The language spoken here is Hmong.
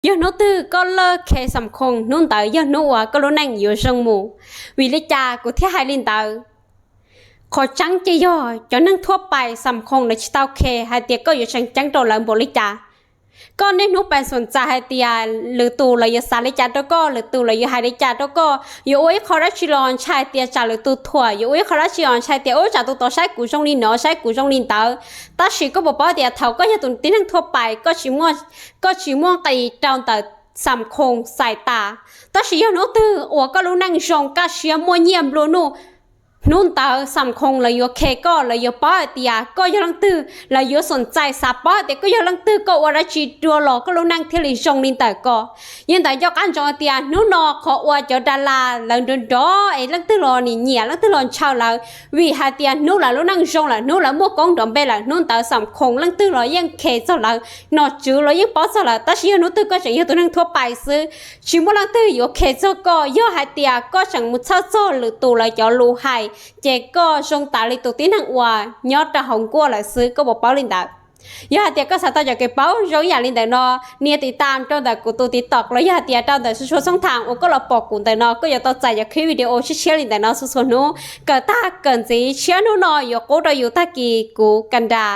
Yog hnub twg koj lam khe xam khoo, hnub ntawd yog hnub uas koj lub neej yuav zoo mus. Vim li cas kuv thiaj hais li ntawd? Qhov tseeb ces yog cov neeg thuab pais xam khoo lawv tsis tau khe hais tias koj yuav tseem ceeb rau lawv npaum li cas. Koj niaj hnub pais xom txais hais tias lwm tus lawv yuav xav li cas rau koj, lwm tus lawv yuav hais li cas rau koj, yuav ua ib qho dab tsi los ntshai tias tsam lwm tus thuam, yuav ua ib qho dab tsi los ntshai tias ub tsam tus tod saib kuv zoo li no, saib kuv zoo li ntawd. Tab sis koj puas paub tias thaum koj yog tus tib neeg thuab pais, koj tsis muaj, koj tsis muaj nqis rau ntawm xam khoo xais tas. Tab sis yog hnub twg uas koj lub neej zoo, kaj siab, muaj nyiaj nplua nuj, hnub ntawd xam khoo lawv yuav khe koj, lawv yuav paub hais tias koj yog leej twg, lawv yuav xom txais xav paub hais tias koj yog leej twg, koj ua dab tsi dua los koj lub neej thiaj li zoo li ntawm ko. Yog li ntawd nco qab ntsoov tias hnub no qhov uas cov das las lawv nrov nrov es leej twg los nim nyiam, leej twg los ntshaw lawv, vim hais tias hnub lawv lub neej zoo lawm, hnub lawv muaj koob nrov npe lawm, hnub ntawd xam khoo leej twg los yeej khe txog lawv, nom tswv los yeej paub txog lawv. Tab sis yog hnub twg koj tseem yog tus neeg thuab pais xwb, tsis muaj leej twg yuav khe txog koj. Yog hais tias koj tseem mus txhawj txog lwm tus lawv cov lus hais, ces koj zoo tas li tus tib neeg uas nyob rau hauv nkuaj lawm xwb, koj puas paub li ntawd? Yog hais tias koj xav tau cov kev paub zoo ib yam li ntawm no, nias tiv tam rau ntawm kuv tus TikTok los yog hais tias rau ntawm suab suab xoob thaas uas koj los pom kuv ntawm no, koj yuav tau txais cov clip video tshiab tshiab li ntawm no txhua txhua hnub. Kawm tag kawm ntxiv, tshiab hnub no yuav qub rau yus tag kis kuv ka nra.